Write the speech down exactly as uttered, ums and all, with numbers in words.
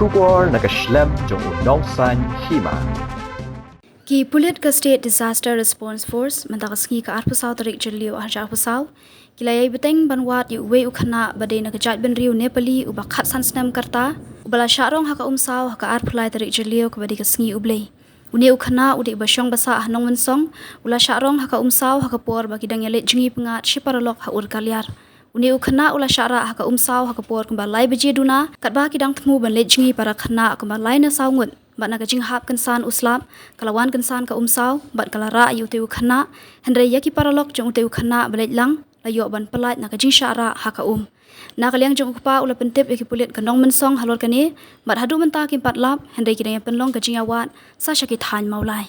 Khubor na ka shlem jong u nongsan hima. Ki pulit ka State Disaster Response Force mynta ka sngi ka arphew saw tarik Jylliew arhajar arphew saw ki la ïai bteng ban wad ïa uwei u khynnah ba dei na ka jaitbynriew Nepali uba khatsan snem ka rta, uba la shah rong ha ka umsaw ha ka arphew lai tarik Jylliew kaba dei ka sngi U Blei. Une u khynnah u dei uba shong ba sah ha Nongmynsong, u la shah rong ha ka umsaw ha ka por ba ki dang ïaleit jngi pyngngad shi paralok ha Ur Kaliar. Une u khynnah u la shah rah ha ka umsaw ha ka por kumba lai baje duna, katba ki dang thmu ban leit jngi para khynnah kumba lai ne saw ngut. Bad na ka jinghap kynsan u slap, ka la wan kynsan ka umsaw bad ka la rah ïa utei u khynnah, hynrei ïa ki paralok jong utei u khynnah ba leit lang la ïoh ban pyllait na ka jingshah rah ha ka um. Na ka liang jong u kpa, u la pyntip ïa ki pulit ka Nongmynsong halor kane, bad haduh mynta kim pat lap, hynrei ki dang ïa pynlong ka jingïawad sa sha ki thaiñ Mawlai.